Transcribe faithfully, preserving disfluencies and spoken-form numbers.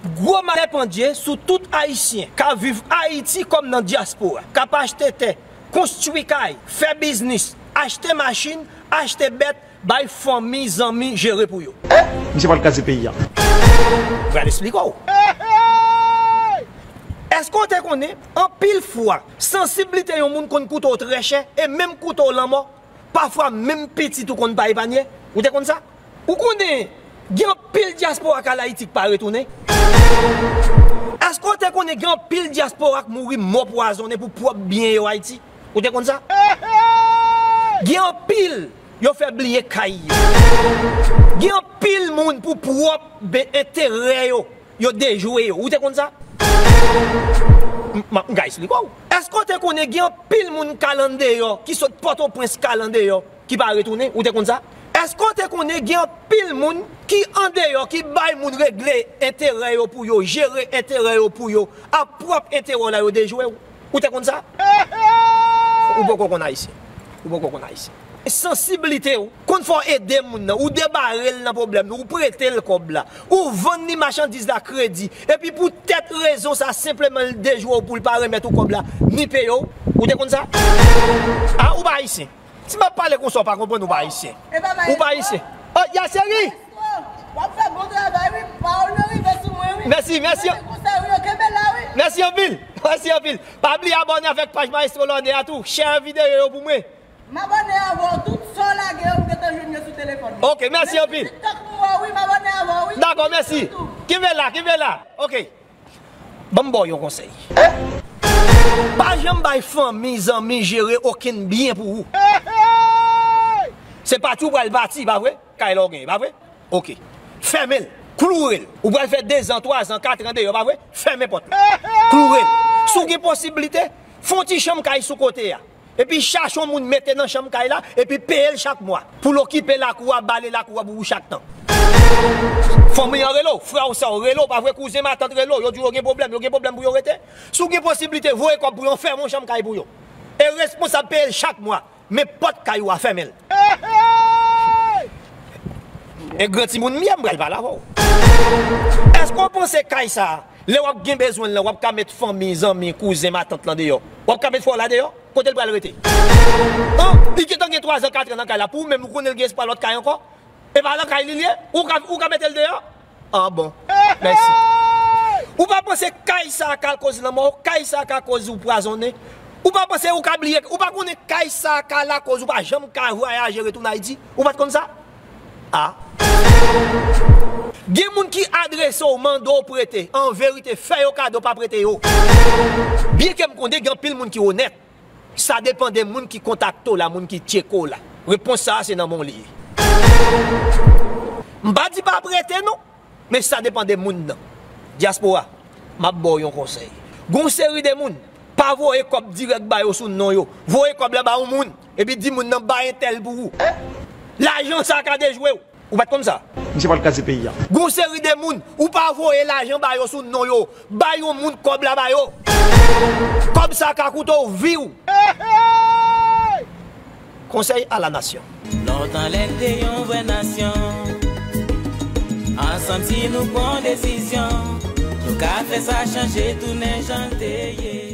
Gwo malè pandye sou tout Ayisyen k ap viv Ayiti kòm nan dyaspora, k ap achte tè, konstwi kay, fè biznis, achte machin, achte bèt, bay fanmi, zanmi jere pou yo. Misye pral kraze peyi a. M pral esplike w. Èske w te konnen, anpil fwa, sansiblite yon moun konn koute w trè chè, e menm koute w lanmò, pafwa menm pitit ou konn pa epanye? Ou te konn sa? Ou konnen, gen anpil dyaspora k al Ayiti k pa retounen? Èske w te konnen gen anpil dyaspora k mouri mò pwazonnen pou pwòp byen yo Ayiti? Ou te konn sa? Gen anpil yo fè bliye kay yo. Gen anpil moun pou pwòp be enterè yo, yo dejwe yo. Ou te konn sa? M, m, m ka esplike w. Èske w te konnen gen anpil moun k al andeyò, ki sot Pòtoprens k al andeyò, ki pa retounen? Ou te konn sa? Èske w te konnen gen anpil moun ki andeyò, ki bay moun regle enterè yo pou yo, jere enterè yo pou yo, a pwòp enterè w la yo dejwe w? Ou te konn sa? Ou poko konn Ayisyen. Ou poko konn Ayisyen. Sansiblite w konn fè w ede moun nan, ou debare l nan pwoblèm nan, ou prete l kòb la, ou vann li machandiz la kredi, epi poutèt rezon sa, senpleman l dejwe w pou l pa remèt ou kòb la, ni peye w. Ou te konn sa? A, ou pa Ayisyen. Si m ap pale konsa, w pa konprann, ou pa Ayisyen. Ou pa Ayisyen. Oh, ya cheri! W ap fè bon travay, wi. Pawòl yo rive sou mwen, wi. Mèsi, mèsi. Mwen te konsèy ou yo, kenbe la, wi. Mèsi anpil. Mèsi anpil. Pa bliye abòne avèk paj Maestro Lorne a tou. Share videyo yo pou mwen. M abòne avè w, tout sa w lage yo, m gentan jwenn yo sou telefòn mwen. Ok, mèsi anpil. Mèsi TikTok m wè w, wi, m abòne avè w, wi. Dakò, mèsi. Kenbe la, kenbe la. Ok. Ban m ba w yon konsèy. Pa janm bay fanmi, zanmi jere okenn byen pou ou. Se pati w pral pati, pa vre? Kay la w genyen, pa vre? Ok. Fèmen l. Kloure l. Ou pral fè dezan, twazan, katran deyò, pa vre? Fèmen pòt la. Kloure l. Si w gen posiblite, fè yon ti chanm kay sou kote a. Epi chache yon moun mete nan chanm kay la, epi peye l chak mwa. Pou l okipe lakou a, bale lakou a pou ou chak tan. Fanmi an rele w, frè w, sè w rele w, pa vre, kouzen, matant rele w, yo di w yo gen pwoblèm, yo gen pwoblèm pou yo rete. Si w gen posiblite, voye kòb pou yo, fèmen yon chanm kay pou yo. E responsab peye l chak mwa, men pòt kay ou a, fèmen l. E gran timoun m ye, m pral pale avè w. Èske w panse kay sa a, lè w ap gen bezwen l lan, w ap ka met fanmi, zanmi, kouzen, matant lan deyò? W ap ka met frè w la deyò? Kote l pral rete? An? Li gentan gen twazan, katran nan kay la. Pou ou menm, ou konnen l gen espwa lòt kay ankò? E pa nan kay li l ye? Ou ka, ou ka mete l deyò? Ah bon. Mèsi. Ou pa panse kay sa a ka koz lanmò w? Kay sa a ka koz ou pwazonnen? Ou pa panse ou ka bliye? Ou pa konnen kay sa a ka lakoz ou pa janm ka vwayaje retounen Ayiti? Ou pa t konn sa? Ah. Gen moun ki adrese w, mande w prete. An verite, fè yo kado, pa prete yo. Byenke m konnen gen anpil moun ki onèt. Sa depann de moun ki kontakte w la, moun ki tcheke w la. Repons sa a se nan men w li ye. M pa di pa prete non, men sa depann de moun nan. Dyaspora, m ap ba w yon konsèy. Gon seri de moun, pa voye kòb dirèk ba yo sou non yo. Voye kòb la ba yon moun, epi di moun nan bay entèl pou ou. Lajan sa a ka dejwe w. Ou pa t konn sa? Misye pral kraze peyi a. Gon seri de moun, ou pa voye lajan ba yo sou non yo. Bay yon moun kòb la ba yo. Kòb sa ka koute w vi w. Konsèy a la nasyon. Lontan lè n te yon vrè nasyon. Ansanm si nou pran desizyon, nou ka fè sa chanje tounen jan l te ye.